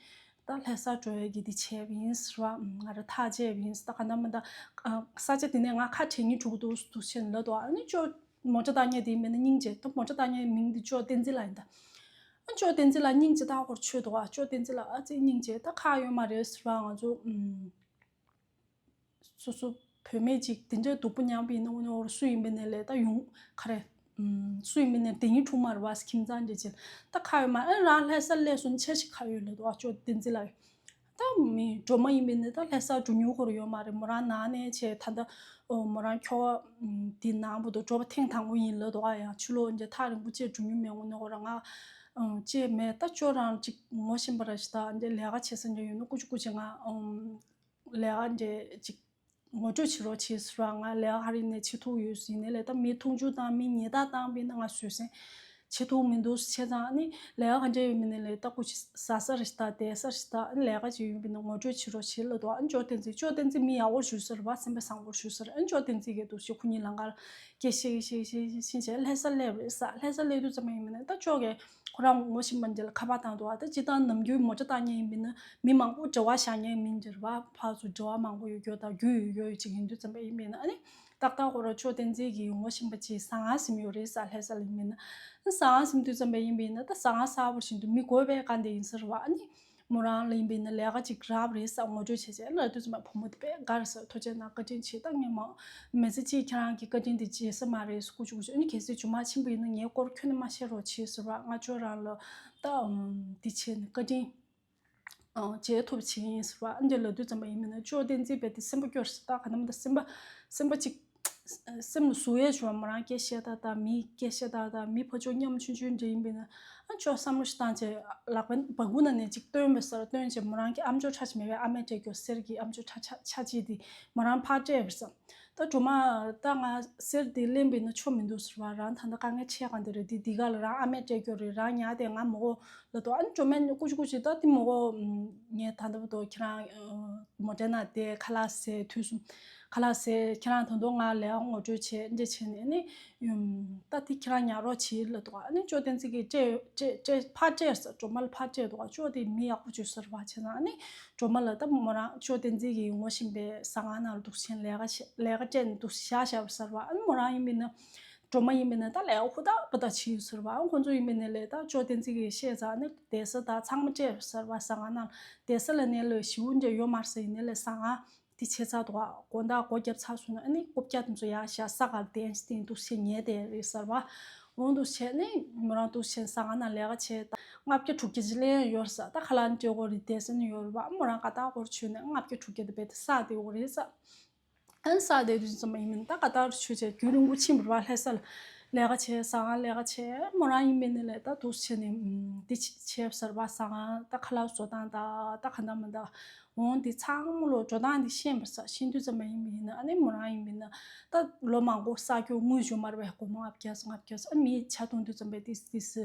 ད་ལྷ་སར་འགྲོ་ཡས་ཀྱི་འདི་བྱས་པ་ཡིན་ཟེར་བ། ང་རང་ཐག་བཅད་པ་ཡིན་ཟེར། ད་ག་འདྲ་མ་འདྲ་ས་ཆ་དེ་ནས་ང་ཁ་བྲལ་སྙིང་བྲོ་གི་འདུག་འདུག་བྱས་ནས་ལབ་འདུག་ཨ་ནི་ཅོ་མོ་ཊ་བཏང་མཁན་དེ་མིན་ན་སྙིང་རྗེ། ད་མོ་ཊ་བཏང་མཁན་མིང་འདི་ཅོ་བསྟན་འཛིན་ལགས་ཡིན། ད་ཨ་ཅོ་བསྟན་འཛིན་ལགས་སྙིང་རྗེ་ད་ཧོར་ཆོས་འདུག་ཨ་ཅོ་བསྟན་འཛིན་ལགས་ཨ་ཙི་སྙིང་རྗེ། ད་ཁག་ཡོད་མ་རེད་ཟེར་བ། ང་ཚོ་ཨུམ། སོ་སོ་བུད་མེད་ཅིག་དེ་འདྲའི་སྡུག་པོ་མྱངས་པ་ཡིན་ན་དངོས་གནས་ཧོར་སུ་ཡིན་པའི་ནས་ལས་ད་ཡོང་ག་རེ་ ཨུམ། སུ་ཡིན་མིན་ནས་དེ་ཉིད་འཁྲུངས་མ་རེད་བ། ཁྱིམ་ཚང་འདྲ་ཅིག་ད་ཁ་ཡོད་མ་ཨེ་རང་ལྷ་ས་སླེབས་སོང་། འཆར་གཞི་ཁ་ཡོད་ལབ་འདུག་བ། ཅོ་བསྟན་འཛིན་ལགས། ད་མི་སྒྲོལ་མ་ཡིན་པས་ནི་ད་ལྷ་སར་འགྲོ་མྱོང་ཁོ་རང་ཡོད་མ་རེད། མོ་རང་ནང་ནས་བྱས་ད་ལྟ་ཨོ་མོ་རང་ཁྱོ་ག་འདི་ནང་བུ་དུ་འགྲོ་བ་ཐེངས་དང་པོ་ཡིན་ལབ་འདུག་ཨ། ཡང་ཕྱི་ལོགས་འདི་ཐག་རིང་པོ་བཅས་འགྲོ་མྱོང་མེད་འོ་ནི་ཁོ་རང་ང་ཨང་བཅས་མེད། ད་ཅོ་རང་ཅིག་ངོ་ཤེས་པ་ར་ཞིག་ད་འདི་ལས་ཀ་བྱེད་ས་འདྲ་ཡོད་ན་ཀུ་ཅི་ཀུ་ཅི་ང་ཨང་ལས་ཀ་འདྲ་ཅིག་ངོ་སྤྲོད་བྱེད་རོགས་བྱེད་ཟེར་བ། ང་ལས་ཀ་ག་རེ་ནས་བྱེད་ཐུབ་ཡོད་ཟེར་ནས་ལས་ད་མི་མཐོང་ཆུང་དང་མི་ཉེས་རྡུང་བཏང་པས་ན་ང་བཟོད་བསྲན་བྱེད་ཐུབ་མི་འདུག་བྱས་ཙང་ཨ་ནི་ལས་ཀ་ག་འདྲ་ཡོད་མིན་ནས་ལས་ད་སྐུ་མཁྱེན་ཟ་ས་རེ་ཞིག་ད་བསྡད་ས་རེ་ཞིག་ད་ཨ་ནི་ལས་ཀ་ཅིག་ཡོད་པས་ན་ངོ་སྤྲོད་བྱེད་རོགས་བྱེད་ལབ་འདུག་ཨ་ནི་ཅོ་བསྟན་འཛིན་ཅོ་བསྟན་འཛིན་མི་ཡག་པོ་ཞུ་ས་རེད་བ། སེམས་པ་བཟང་པོ་ཞུ་ས་རེད། ཨ་ནི་ཅོ་བསྟན་འཛིན་གྱིས་འདུག་ཞེས་ཁོ་གཉིས་ལམ་ཁར་སྐད་བཤད་བཤད་བཤད་བཤད་བྱས་ལྷ་ས་སླེབས་རེད་ཟེར། ལྷ་ས་སླེབས་དུས་ཙམ་པ་ཡིན་མིན་ན་ད་ཅོ་གས་ཁོ་རང་ངོ་ཤེས་པ་འདི་ལ་ཁ་པར་བཏང་འདུག་ཨ་ད་སྤྱིར་བཏང་ནམ་རྒྱུན་མོ་ཊ་བཏང་མཁན་ཡིན་མིན་ན་མི་མང་པོ་འབྲེལ་བ་བཞག་མཁན་མིན་འདྲ་བ། ཕར་ཚུར་འབྲེལ་བ་མང་པོ་ཡོད་རྒྱུ་དང་རྒྱུས་ཡོད་རྒྱུ་ཡོད་ཅིག་ཡིན་དུས་ཙམ་པ་ཡིན་མིན་ན་ཨ་ནི་ཏག་ཏག་ཁོ་རང་ཅོ་བསྟན་འཛིན་གྱི་ངོ་ཤེས་པ་ཅིག་ཟ་ཁང་ཟིན་ཡོད་རེད་ཟེར། ལྷ་ས་ལ་ཡིན་མིན་ན་ཟ་ཁང་ཟིན་དུས་ཙམ་པ་ཡིན་མིན་ན་ད་ཟ་ཁང་གསར་པ་བཞིན་དུ་མི་དགོས་པའི་སྒང་དེ་ཡིན་ས་རེད་བ། ཨ་ནི་མོ་རང་ལ་ཡིན་པས་ན་ལས་ཀ་ཅིག་རག་པ་རེད་ཟེར་ངོ་སྤྲོད་བྱས་བྱས་ལབ་དུས་ཙམ་པ་བུ་མོ་དེ་དཔེ་དགའ་རེད་ཟེར། ཐུགས་རྗེ་གནང་། བཀའ་དྲིན་ཆེ། ད་ངས་མ་མི་ཚེ་གཅིག་ཁྱེད་རང་གི་བཀའ་དྲིན་དེ་བརྗེད་ས་མ་རེད་ཟེར། ཀུ་ཅི་ཀུ་ཅི། ཨ་ནི་གལ་སྲིད་རྗེས་མ་ཕྱིན་པ་ཡིན་ན་ངའི་སྐོར་ཁྱོན་ནས་མ་བཤད་རོགས་བྱེད་ཟེར་བ། ང་ཅོ་རང་ལ་ད་འདི་བྱས་ནས་བཀའ་དྲིན་ཨང་བྱེད་ཐུབ་བྱེད་ཡིན་ཟེར་བ། ཨ་འདི་ལབ་དུས་ཙམ་པ་ཡིན་མིན་ན་ཅོ་བསྟན་འཛིན་དཔེ་དེ་སེམས་པ་སྐྱོ་ཟེར། ད་ག་ནམ་ད་སེམས་པ་སེམས་པ་གཅིག་སེམས་ལ་ཟུག་ཡས་བྱུང་བ། མོ་རང་སྐད་བཤད་སྟངས་དང་མིའི་སྐད་བཤད་སྟངས་དང་མི་ཕར་ཕྱོགས་ཉམ་ཆུང་ཆུང་འདྲ་ཡིན་པས་ན་ཨ་ཅོ་བསམ་བློ་ཞིག་བཏང་བྱས་ལག་པའི་སྦ་ཁུག་ནང་ནས་ཅིག་བཏོན་པ་ཟེར། བཏོན་བྱས་མོ་རང་གི་ཨམ་ཅོག་ཁྲ་ཅིག་མེད་པའི་ཨ་མའི་སྤྲད་རྒྱུ་གསེར་གྱི་ཨམ་ཅོག་ཁྲ་ཁྲ་ཁྲ་ཅིག་དེ་མོ་རང་ཕར་སྤྲད་པ་ཟེར། ད་སྒྲོལ་མ་ད་ང་གསེར་དེ་ལེན་པ་ཡིན་ན་ཆོ་མི་འདུག་ཟེར་བ། རང་ད་ལྟ་དཀའ་ངལ་ཆེ་གང་དེ་རེད། དེ་འདི་ག་ལ་རང་ཨ་མས་སྤྲད་རྒྱུ་རེད། རང་ཉར་ཏེ་ང་མི་དགོས་ལབ་འདུག་ཨ་ནི་སྒྲོལ་མས་ཀུ་ཅི་ཀུ་ཅི་ད་དེ་མི་དགོས། ངས་ད་ལྟ་བར་དུ་ཁྱེད་རང་མོ་ཊའི་ནང་བསྡད་ཁ་ལག་ཟས། དུས་གསུམ་ཁ་ལག་ཟས། ཁྱེད་རང་ད་དུང་ང་ལས་ཀ་ངོ་སྤྲོད་བྱས་འདི་བྱས་ནས་ནི་ད་དེ་ཁྱེད་རང་ཉར་རོགས་བྱེད་ལབ་འདུག་ཨ་ནི་ཅོ་བསྟན་འཛིན་གྱིས་སྤྲད་སྤྲད་སྤྲད་ཕར་སྤྲད་ཟེར། སྒྲོལ་མ་ལ་ཕར་སྤྲད་འདུག་ཅོ་དེ་མི་ཡག་པོ་བྱོས་ཟེར་བ། བྱས་ཙང་ཨ་ནི་སྒྲོལ་མ་ལ་ད་མོ་རང་ཅོ་བསྟན་འཛིན་གྱི་ངོ་ཤེས་པའི་ཟ་ཁང་ནང་ལ་འདུག་སེ་ལས་ཀ་བྱེད་ལས་ཀ་སྤྲད་ནས་འདུག་སེ་བཞག་བཞག་པ་ཟེར་བ། ཨ་ནི་མོ་རང་ཡིན་མིན་ན་སྒྲོལ་མ་ཡིན་མིན་ན་ད་ལས་ཀ་ཧུར་ཐག་པ་ད་བྱེད་ཡོད་ཟེར་བ། ཨ་ཁོང་ཚོ་ཡིན་མིན་ན་ལས་ད་ཅོ་བསྟན་འཛིན་གྱིས་བཤད་ཙང་ཨ་ནི་བསྡད་ས་ད་ཚང་མ་སྤྲད་ཟེར་བ། ཟ་ཁང་ནང་བསྡད་ས་ལ་ནས་ལ་ཞེ་པོ་འདྲ་ཡོད་མ་རེད་ཟེར། ཡིན་ནའི་ལས་ཟ་ཁང་དེ་ཆེ་ཚ་འདུག་ག་དགོང་དག་སྒོ་བརྒྱབ་ཚར་སོང་ན་ཨ་ནི་རྐུབ་བཀྱག་དེ་ཚོ་ཡར་བཞག་ས་གར་གདན་ཞིག་སྟེང་འདུག་སེ་ཉལ་བསྡད་རེད་ཟེར་བ། འོང་འདུག་བྱས་ནས་མོ་རང་འདུག་བྱས་ཟ་ཁང་ནང་ལས་ཀ་བྱས། ད་ལྔ་བརྒྱ་དྲུག་བརྒྱ་ཅིག་ལེན་ཡོད་ཟེར། ད་ཁ་ལག་སྤྲད་དགོས་རེད། བསྡད་ས་ནི་ཡོད་རེད་བ། མོ་རང་ཀ་ཏག་སྐོར་བྱོས་ནས་ལྔ་བརྒྱ་དྲུག་བརྒྱ་དེ་རྦད་དེ་བསགས་བསྡད་ཡོད་རེད་ཟེར། ཨ་ནི་བསགས་བསྡད་དུས་ཙམ་པ་ཡིན་མིན་ད་ཀ་ཏག་རུ་བྱོས་བྱས་རྒྱུན་རིང་པོ་ཕྱིན་པ་རེད་བ། ལྷ་ས་ལ་ལས་ཀ་བྱས། ཟ་ཁང་ལས་ཀ་བྱས། མོ་རང་ཡིན་མིན་ནི་ལས་ད་འདུག་བྱས་ནས་འདི་བྱས་ཟེར་བ། ཟ་ཁང་ད་ཁ་ལག་བཟོ་སྟངས་ད་ད་ག་འདྲ་མི་འདྲ་འོང་། འདི་ཚང་མ་ལོ་འགྲོ་སྟངས་འདི་ཤེས་པ་ཟེར། ཤེས་དུས་ཙམ་པ་ཡིན་མིན་ན་ཨ་ནི་མོ་རང་ཡིན་མིན་ན་ད་ལོ་མང་པོ་བསགས་རྒྱུ་དངུལ་ཞུ་མ་རེད་བས། སྒོར་མོ་ལྔ་བརྒྱ་ལྔ་བརྒྱ་ཨ་མིའི་ཇ་འཐུང་དུས་ཙམ་པ་དེ་དེ་སི་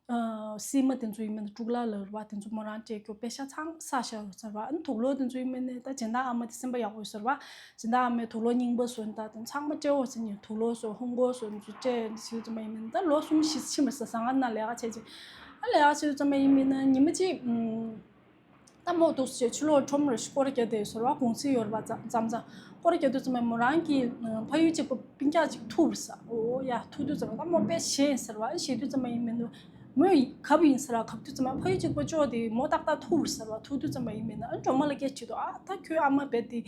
ཨ་སྲིད་མ་དེ་ཚོ་ཡིན་མིན་ན་དཀྲུག་ལག་ལ་རེད་བ། དེ་ཚོ་མོ་རང་སྤྲད་རྒྱུ་པེ་ཤ་ཚང་བསགས་བཞག་ཡོད་ཟེར་བ། ཨ་ནི་དུག་ལོག་དེ་ཚོ་ཡིན་མིན་ན་ད་སྦྱིན་བདག་ཨ་མ་དེ་སེམས་པ་ཡག་པོ་ཡོད་ཟེར་བ། སྦྱིན་བདག་ཨ་མས་དུག་ལོག་རྙིང་པ་བཟོ་ནི་ད་དེ་ཚང་མ་སྤྲད་འོ་ཟེར་ནས་དུག་ལོག་བཟོ་ཧོང་གོ་བཟོ་དེ་ཚོ་སྤྲད་ཟེར་དུས་ཙམ་པ་ཡིན་མིན་ན་ད་ལོ་གསུམ་བཞི་ཕྱིན་པ་ཟེར། ཟ་ཁང་ནང་ལས་ཀ་བྱས་རྗེས་ཨ་ལས་ཀ་བྱེད་དུས་ཙམ་པ་ཡིན་མིན་ན་ཉི་མ་གཅིག་ཨུམ། ད་མོ་འདུག་སེ་ཕྱི་ལོགས་ཁྲོམ་རེ་ཞིག་སྐོར་ར་རྒྱག་བསྡད་ཡོད་ཟེར་བ། གུང་ཚིགས་ཡོད་རེད་པ། མཚམས་མཚམས་སྐོར་ར་རྒྱག་དུས་ཙམ་པ་མོ་རང་གི་ཕ་ཡུལ་གཅིག་པ་སྤུན་ཀྱག་ཅིག་ཐུག་པ་རེད་ཟེར། འོ་ཡ། ཐུག་དུས་ཙམ་པ་ད་མོ་དཔེ་ཞེད་ཟེར་བ། ཞེད་དུས་ཙམ་པ་ཡིན་མིན་ནུ་མོ་གབ་ཡིན་ཟེར་བ། གབ་དུས་ཙམ་པ་ཕ་ཡུལ་གཅིག་པ་ཅོ་དེ་མོ་ཏག་ཏག་ཐུག་པ་རེད་ཟེར་བ། ཐུག་དུས་ཙམ་པ་ཡིན་མིན་ན་ཨ་སྒྲོལ་མ་ལ་སྐད་ཆེད་དུ་ཨ་ད་ཁྱོད་ཨ་མ་རྦད་དེ་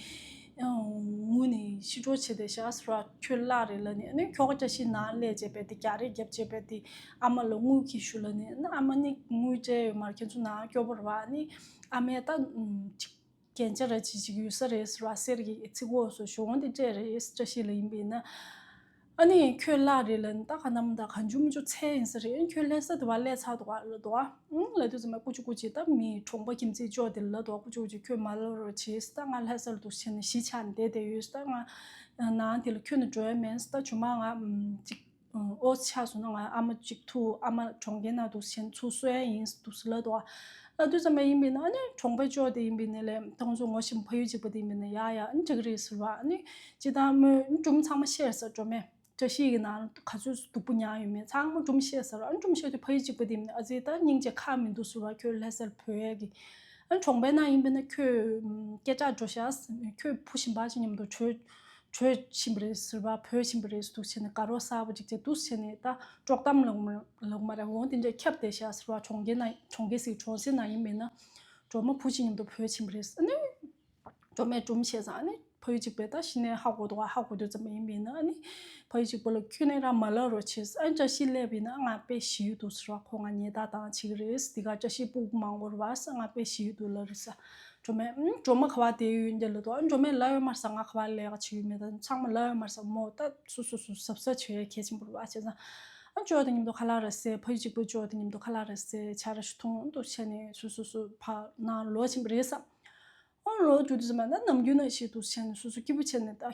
ངུས་ནས་ཤི་འགྲོ་བྱེད་བསྡད་ཤག་ཟེར་བ། ཁྱོད་གླ་རེད་ལབ་ནས་ཨ་ནི་ཁྱོ་ག་བཀྲ་ཤིས་ནང་སླེབས་བྱས་རྦད་དེ་རྒྱག་རེས་རྒྱབ་བྱས་རྦད་དེ། ཨ་མ་ལ་དངུལ་གྱིས་ཞུ་ལབ་ནས་ཨ་མ་ནི་དངུལ་སྤྲད་ཡོད་མ་རེད། ཁྱེད་ཚོ་ནང་སྐྱོ་པོ་རེད་བ། ཨ་ནི་ཨ་མས་ད་ཅིག་རྒྱན་ཆ་ར་ཅིག་ཅིག་ཡོད་ས་རེད་ཟེར་བ། གསེར་གྱི་ཚིག་གོ་སོ་གཞུང་འདི་སྤྲད་རེད་བཀྲ་ཤིས་ལ་ཡིན་པས་ན། ཨ་ནི་ཁྱོད་གླ་རེད་ལབ་ནས་ད་ག་ནམ་ད་གང་བྱུང་མི་བྱུང་ཚད་ཡིན་ས་རེད། ཁྱོད་ལྷ་ས་དུ་བ་སླེབས་ཚར་འདུག་ག་ལབ་འདུག་ག་ཨང་ལབ་དུས་ཙམ་པ་ཀུ་ཅི་ཀུ་ཅི་ད་མི་གྲོང་པ་ཁྱིམ་མཚེས་ཅོ་དེ་ལབ་འདུག་ག་ཀུ་ཅི་ཀུ་ཅི་ཁྱོད་མ་ལབ་རོགས་བྱེད་ད་ང་ལྷ་ས་ལ་འདུག་བྱས་ནས་གཞིས་ཆགས་ནས་བསྡད་བསྡད་ཡོད་ད། ང་ནང་དེ་ལ་ཁྱོད་ནས་འགྲོ་ཡ་མེད་ད། ཇོ་མ་ང་ཅིག་ཨོ་ཆགས་སོང་ན་ང་ཨ་མ་གཅིག་ཐུག་ཨ་མ་གྲོང་ཁྱེར་ནང་འདུག་ཟེར་ཚུར་གསོ་ཡ་ཡིན་འདུག་ཟེར་ལབ་འདུག་ཨ། ལབ་དུས་ཙམ་པ་ཡིན་པས་ན་ཨ་ནི་གྲོང་པའི་ཅོ་དེ་ཡིན་པས་ན་ལས་ད་ང་ཚོ་ངོ་ཤེས་ཕ་ཡུལ་གཅིག་པ་དེ་ཡིན་པས་ན་ཡ་ཡ་ཨ་ནི་འགྲིག་གི་རེད་ཟེར་བ། ཨ་ནི་སྤྱིར་བཏང་མོས་སྒྲུང་ཚང་མ་བཤད་ཟེར། སྒྲོལ་མས་བཀྲ་ཤིས་ཀྱི་ནང་ག་ཚོད་སྡུག་པོ་མྱངས་ཡོད་མེད་ཚང་མ་སྒྲུང་བཤད་ཟེར། ཨ་ནི་སྒྲུང་བཤད་དུས་ཕ་ཡུལ་གཅིག་པ་དེ་ཡིན་པས་ན་ཨ་ཙི་ད་སྙིང་རྗེ་ཁག་མི་འདུག་ཟེར་བ། ཁྱོད་ལྷ་སར་བུད་ཡས་ཀྱི། ཨ་ནི་གྲོང་པའི་ནང་ཡིན་པས་ན་ཁྱོད་སྐད་གྲགས་འགྲོ་ཤག་ཁྱོད་བུ་གཞན་པ་ཅིག་མཉམ་དུ་བྲོས་བྲོས་ཕྱིན་པ་རེད་ཟེར་བ། བྲོས་ཕྱིན་པ་རེད་འདུག་བྱས་ནས་དགའ་རོགས་གསར་པ་ཅིག་བྱས་འདུག་བྱས་ནས་ད་དཀྲོག་གཏམ་ལབ་མ་ལབ་མ་རེད། འོང་དེ་འདྲས་ཁྱབ་བསྡད་ཤག་ཟེར་བ། གྲོང་ཁྱེར་ན་གྲོང་ཁྱེར་ཟིག་གྲོང་གསེབ་ན་ཡིན་མིན་ན་སྒྲོལ་མ་བུ་གཅིག་མཉམ་དུ་བྲོས་ཕྱིན་པ་རེད། ཨ་ནི་སྒྲོལ་མས་སྒྲུང་བཤད་ཙང་ཨ་ནི་ཕ་ ཕ་ཡུལ་གཅིག་པས་ད་གཞི་ནས་ཧ་གོ་འདུག་ཧ་གོ་དུས་ཙམ་པ་ཡིན་པས་ན་ཨ་ནི་ཕ་ཡུལ་གཅིག་པ་ལ་ཁྱོད་ནས་རང་མ་ལབ་རོགས་བྱས། ཨ་ནི་བཀྲ་ཤིས་སླེབས་པས་ན་ང་དཔེ་ཞེ་གི་འདུག་ཟེར་བ། ཁོ་ང་ཉེས་རྡུང་བཏང་བྱེད་ཀྱི་རེད། འདི་ག་བཀྲ་ཤིས་སྤུ་གུ་མང་པོ་རེད་བ་ཟེར། ང་དཔེ་ཞེ་གི་འདུག་ལབ་རེད་ཟེར། སྒྲོལ་མས་ཨུམ་སྒྲོལ་མ་ག་པར་བསྡད་ཡོད་འདི་ལབ་འདུག་ཨ་སྒྲོལ་མས་ལབ་ཡོད་མ་རེད་ཟེར། ང་ག་པར་ལས་ཀ་བྱེད་ཡོད་མེད་ད་ཚང་མ་ལབ་ཡོད་མ་རེད་ཟེར། མོ་ད་སོ་སོ་སོ་གཟབ་གཟབ་བྱེད་ཡ་གལ་ཆེན་པོ་རེད་བ་བྱས་ཙང་། ཨ་ཇོ་དང་མཉམ་དུ་ཁ་ལག་རེ་བཟས། ཕ་ཡུལ་གཅིག་པུ་ཇོ་དང་མཉམ་དུ་ཁ་ལག་རེ་བཟས། ཇ་རེ་ཞིག་འཐུང་འདུག་བྱས་ནས་སོ་སོ་སོ་ཕར་ནང་ལོག་ཕྱིན་པ་རེད་ཟེར། ཨོ་ལོ་དུས་དུས་ཙམ་པ་ད་ནམ་རྒྱུན་ནང་བཞིན་དུ་བྱས་ནས་སོ་སོ་སྐྱིད་པོ་བྱས་ནས་ད་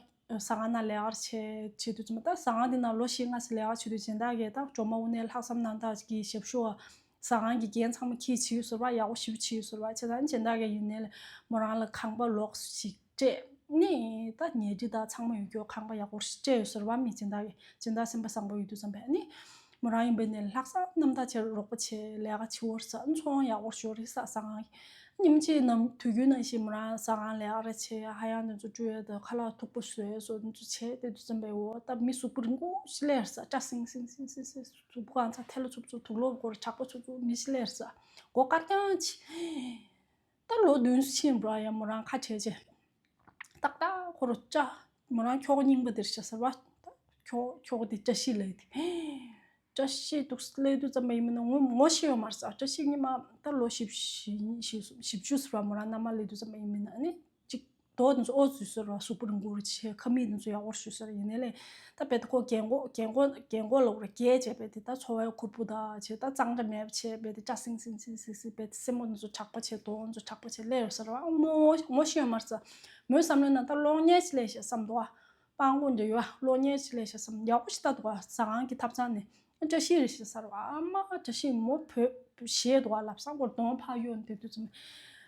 ཟ་ཁང་ནང་ལས་ཀ་བྱས་བྱས་དུས་ཙམ་པ་ད་ཟ་ཁང་འདི་ནང་ལོ་བཞི་ལྔ་ཙམ་ལས་ཀ་བྱེད་དུས་སྦྱིན་བདག་གིས་ད་སྒྲོལ་མ་དངོས་གནས་ལྷག་བསམ་རྣམ་དག་གིས་ཞབས་ཞུ་བ་ཟ་ཁང་གི་འགན་ཚང་མ་འཁྱེར་བྱས་ཡོད་ཟེར་བ། ཡག་པོ་ཞེ་པོ་བྱས་ཡོད་ཟེར་བ། བྱས་ཙང་སྦྱིན་བདག་གིས་ཡིན་ནའི་ལས་མོ་རང་ལ་ཁང་པ་ལོགས་ཤིག་སྤྲད་ནས་ད་ཉལ་ཁྲི་དང་ཚང་མ་ཡོད་རྒྱུ་ཁང་པ་ཡག་པོ་ཞིག་སྤྲད་ཡོད་ཟེར་བ། མི་སྦྱིན་བདག་གིས་སྦྱིན་བདག་སེམས་པ་བཟང་པོ་ཡོད་དུས་ཙམ་པས་ནི། མོ་རང་ཡིན་པས་ནས་ལྷག་བསམ་རྣམ་དག་བྱས་རོགས་པ་བྱས་ལས་ཀ་བྱེད་འོར་ཟ། ཚོང་ཡག་པོ་ཞོར་རེད་ཟ་ཟ་ཁང་གི། ཉིན་གཅིག་ནམ་དུས་རྒྱུན་ནང་བཞིན་མོ་རང་ཟ་ཁང་ལས་ཀ་རེ་བྱས། ཧ་ཡང་དེ་ཚོ་བཀྲུ་ཡས་དང་ཁ་ལག་མཐུག་པོ་བཟོས་སོ་དེ་ཚོ་བྱས་དེ་དུས་ཙམ་པས་འོ་ད་མི་གཟུགས་པོ་རིང་པོ་ཞིག་སླེབས་ཟ། སྐྲ་སིང་སིང་སིང་སིང་སིང་གཟུགས་པོ་གང་ཚ་ཐལ་ལོ་འཚུབ་འཚུབ་དུག་ལོག་སྐོར་དྲག་པོ་འཚུབ་འཚུབ་མི་ཞིག་སླེབས་ཟ། མགོ་དཀར་རྐྱང་ཅིག་ད་ལོ་བདུན་ཕྱིན་འགྲོ་ཡ། མོ་རང་ཁ་བྲལ་རྗེས་ཏག་ཏག་ཁོ་རོ་ཅ། མོ་རང་ཁྱོ་ག་རྙིང་པ་དེར་བྱ་ཟེར་བ། ཁྱོ་ཁྱོ་ག་དེ་བཀྲ་ཤིས་ལབ་དེ། བཀྲ་ཤིས་འདུག་སླེབས་དུས་ཙམ་པ་ཡིན་མིན་ན་ངོ་ངོ་ཤེས་ཡོད་མ་རེད་ཟེར། བཀྲ་ཤིས་ཉི་མ་ད་ལོ་བཞི་བཅུ་ཟེར་བ། མོ་རང་མནའ་མ་སླེབས་དུས་ཙམ་པ་ཡིན་མིན་ན་ཨ་ནི་ཅིག་རྡོ་དེ་ཚོ་ཨོ་བཟོས་ཟེར་བ། གཟུགས་པོ་རིང་པོ་རེད་བྱས། ཁ་མིག་དེ་ཚོ་ཡག་པོ་བཟོས་ཟེར། ཡིན་ནའི་ལས་ད་བེད་ཁོ་རྒན་གོག་རྒན་གོག་རྒན་གོག་ལོག་རེ་རྒས་བྱས་བེད་དེ་ད་འཚོ་བའི་ཁུར་པོ་ད་བྱས་ད་གཙང་སྦྲ་མེད་པ་བྱས་བེད་དེ་སྐྲ་སིང་སིང་སིང་སིང་སིང་བེད་དེ་སེན་མོ་དེ་ཚོ་དྲག་པོ་བྱས་གདོང་དེ་ཚོ་དྲག་པོ་བྱས་སླེབས་ཡོད་ཟེར་བ། ངོ་ངོ་ཤེས་ཡོད་མ་རེད་ཟེར། མོའི་བསམ་བློའི་ནང་ད་གློག་བརྙན་ཅིག་ལས་ཤག་བསམ་འདུག་ཨ། སྤང་གོང་འདྲ་ཡོད་ཨ། གློག་བརྙན་ཅིག་ལས་ཤག་བསམ། ཡག་པོ་ཞིག་ལྟ་འདུག་ཨ། ཟ་ཁང་གི་ཐབ་ཚང་ནས། བཀྲ་ཤིས་རེད་ཤག་ཟེར་བ། ཨ་མ་བཀྲ་ཤིས་མོ་བོད་ཞེད་འདུག་ཨ། ལབ་སང་སྐོར་གདོང་ཕར་གཡོགས་དེ་དུས་ཙམ།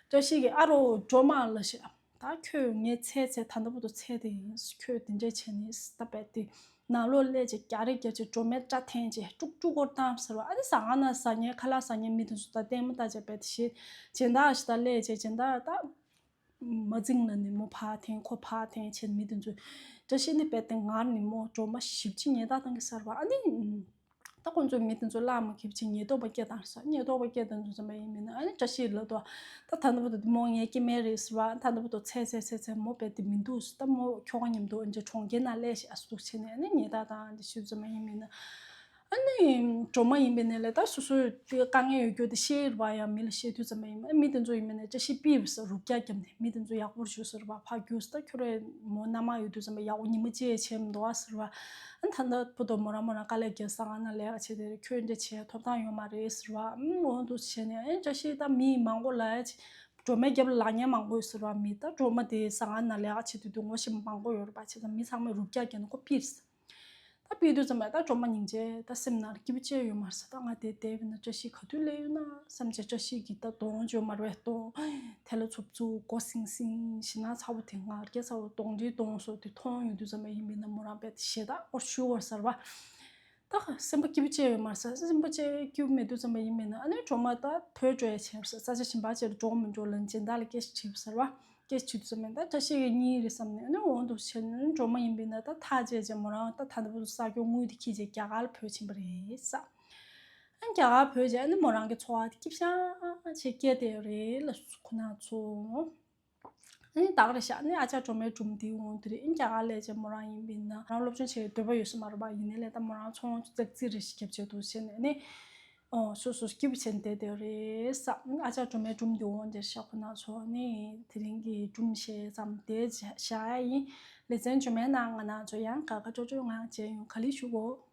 བཀྲ་ཤིས་ཀྱིས་ཨ་རོ་སྒྲོལ་མ་ལབ་ཤག་ད་ཁྱོད་ངའི་ཚེ་ཚེ་ད་ལྟ་བར་དུ་ཚེ་དེ་ཡིན། ཁྱོད་དེ་འདྲས་བྱས་ནས་ད་བེད་དེ་ནང་ལོགས་སླེབས་བྱས་རྒྱག་རེས་རྒྱབ་བྱས་སྒྲོལ་མའི་སྐྲ་འཐེན་བྱས་དཀྲུག་དཀྲུག་སྐོར་བཏང་ཟེར་བ། ཨ་ནི་ཟ་ཁང་ནང་ཟ་མཁན་ཁ་ལག་ཟ་མཁན་མི་དེ་ཚོ་ད་ལྟད་མོ་ལྟ་བྱས་བེད་དེ་ཞེད་སྦྱིན་བདག་ཞིག་ད་སླེབས་བྱས་སྦྱིན་བདག་ད། མ་འཛིང་ལ་ནི་མོ་ཕར་འཐེན་ཁོ་ཕར་འཐེན་བྱས་མི་དེ་ཚོས་བཀྲ་ཤིས་ནི་རྦད་དེ་ངར་ནི་མོ་སྒྲོལ་མ་ཞེ་པོ་ཅིག་ཉེས་རྡུང་བཏང་གི་ཟེར་བ། ཨ་ནི་ད་ཁོང་ཚོས་མི་དེ་ཚོ་བླ་མ་ཁེབས་ཅིག་ཉེན་རྟོག་པ་སྐད་བཏང་ཟེར། ཉེན་རྟོག་པ་སྐད་བཏང་དུས་ཙམ་པ་ཡིན་མིན་ན་ཨ་ནི་བཀྲ་ཤིས་ལབ་འདུག་ད་ད་ལྟ་བར་དུ་མོ་ངའི་སྐྱེ་དམན་རེད་ཟེར་བ། ད་ལྟ་བར་དུ་ཚེ་ཚེ་ཚེ་ཚེ་མོ་རྦད་དེ་མི་འདུག་ད་མོ་ཁྱོ་ག་མཉམ་དུ་འདྲ་གྲོང་ཁྱེར་ནང་སླེབས་ཤག་ཨ་སུ་འདུག་བྱས་ནས་ཨ་ནི་ཉེས་རྡུང་བཏང་འདི་ཞུ་ཙམ་པ་ཡིན་མིན་ན། ཨ་ནི་སྒྲོལ་མ་ཡིན་པའི་ནས་ལས་ད་སོ་སོའི་དེ་དཀའ་ངལ་ཡོད་རྒྱུ་དེ་ཤེས་རེད་བ། ཡང་མི་ལ་བཤད་དུས་ཙམ་པ་ཡིན་པ། མི་དེ་ཚོ་ཡིན་པའི་ནས་བཀྲ་ཤིས་པི་བ་ཟེར་རུབ་རྒྱག་བརྒྱབ་ནས་མི་དེ་ཚོ་ཡག་པོར་བཞུགས་ཟེར་བ། ཕར་རྒྱུགས་ད་ཁྱོད་རའི་མོ་མནའ་མ་ཡོད་དུས་ཙམ་པ་ཡག་པོ་ཉི་མ་གཅིག་བྱས་མི་འདུག་ཨ་ཟེར་བ། ཨ་ནི་ད་ལྟ་བར་དུ་མོ་རང་མོ་རང་དཀའ་ལས་བརྒྱབ་ཟ་ཁང་ནང་ལས་ཀ་བྱས་དེ་ཁྱོད་འདྲ་བྱས་ཐོབ་ཐང་ཡོད་མ་རེད་ཟེར་བ། ཨ་འོ་འདུག་བྱས་ནས་ཨ་ནི་བཀྲ་ཤིས་ད་མི་མང་པོ་ལ་ཡ་སྒྲོལ་མའི་རྒྱབ་ལ་ལབ་མཁན་མང་པོ་ཡོད་ཟེར་བ། མི་ད་སྒྲོལ་མ་དེ་ཟ་ཁང་ནང་ལས་ཀ་བྱེད་དུས་དུས་ངོ་ཤེས་མང་པོ་ཡོད་རེད་པ། བྱས་ཙང་མི་ཚང་མས་རུབ་རྒྱག་བརྒྱབ་ནས་ཁོ་པི་ཟེར། ད་ཕུད་དུས་ཙམ་པ་ད་སྒྲོལ་མ་སྙིང་རྗེ། ད་སེམས་ནང་སྐྱིད་པོ་ཅིག་ཡོད་མ་རེད་ཟེར། ད་ང་དེ་བསྡད་པ་ཡིན་ན་བཀྲ་ཤིས་ག་དུས་སླེབས་ཡོང་ན་བསམ་བྱས། བཀྲ་ཤིས་ཀྱི་ད་གདོང་ཅོ་མར་བའི་གདོང་། ཐལ་ལོ་འཚུབ་འཚུབ་མགོ་སིང་སིང་ཞེད་སྣང་ཚ་པོ་དེ་ངར་སྐད་ཚ་པོ་གདོང་འདྲེའི་གདོང་སོགས་དེ་མཐོང་ཡོང་དུས་ཙམ་པ་ཡིན་པ་ཡིན་ན་མོ་རང་རྦད་དེ་ཞེད་སྣང་སྐོར་ཞུ་བར་ཟེར་བ། ད་སེམས་པ་སྐྱིད་པོ་ཅིག་ཡོད་མ་རེད་ཟེར། སེམས་པ་ཅིག་སྐྱིད་པོ་མེད་དུས་ཙམ་པ་ཡིན་པ་ཡིན་ན་ཨ་ནི་སྒྲོལ་མ་ད་བོད་འགྲོ་ཡ་བྱས་པ་ཟེར། ས་ཆ་གཞན་པ་ཅིག་ལ་འགྲོ་མི་འགྲོ་ལབ་སྦྱིན་བདག་ལ་སྐད་ཆ་དྲིས་པ་ཟེར་བ། སྐད་ཆ་དྲིས་དུས་ཙམ་པ་ད་བཀྲ་ཤིས་ཀྱི་གཉིད་རེད་བསམ་ནས་ཨ་ནི་འོང་འདུག་བྱས་ནས་སྒྲོལ་མ་ཡིན་པས་ན་ད་ཐག་བཅད་བྱས་མོ་རང་ད་ད་ལྟ་བུ་ས་སྐྱོ་དངུལ་དེ་འཁྱེར་བྱས་རྒྱ་གར་ལ་བྲོས་ཕྱིན་པ་རེད་ཟེར། ཨ་ནི་རྒྱ་གར་བྲོས་བྱས་ཨ་ནི་མོ་རང་གི་འཚོ་བ་དེ་སྐྱིད་ཤང་ཆེ་སྐྱེས་བསྡད་ཡོད་རེད་ལབ་སོང་ཁོ་ན་ཚོ། ཨ་ནི་ད་ག་རེ་བཞག་ཨ་ནི་ཨ་ཅག་སྒྲོལ་མའི་སྒྲུང་འདི་འོང་དེ་རེད། ཨ་ནི་རྒྱ་གར་སླེབས་བྱས་མོ་རང་ཡིན་པས་ན་རང་སློབ་སྦྱོང་བྱེད་ཡའི་འདོད་པ་ཡོད་ས་མ་རེད་པ། ཡིན་ནའི་ལས་ད་མོ་རང་ཚོང་ཙག་ཙིག་རེ་ཞིག་རྒྱབ་བྱས་འདུག་བྱས་ནས་ཨ་ནི། ཨོ་སོ་སོ་སྐྱིད་པོ་བྱས་ནས་བསྡད་བསྡད་རེད་ཟེར། ཨ་ཅག་སྒྲོལ་མའི་སྒྲུང་འདི་འོང་དེར་བཞག་ཁོ་ན་ཚོ་ནི་དེ་རིང་གི་སྒྲུང་བཤད་ཙམ་དེ་བཞག་ཡ་ཡིན། ལེ་ཚན་རྗེས་མའི་ནང་ང་རང་ཚོ་ཡང་དགའ་དགའ་སྤྲོ་སྤྲོའི་ངང་མཇལ་ཡོང་། ག་ལེར་བཞུགས་གོ།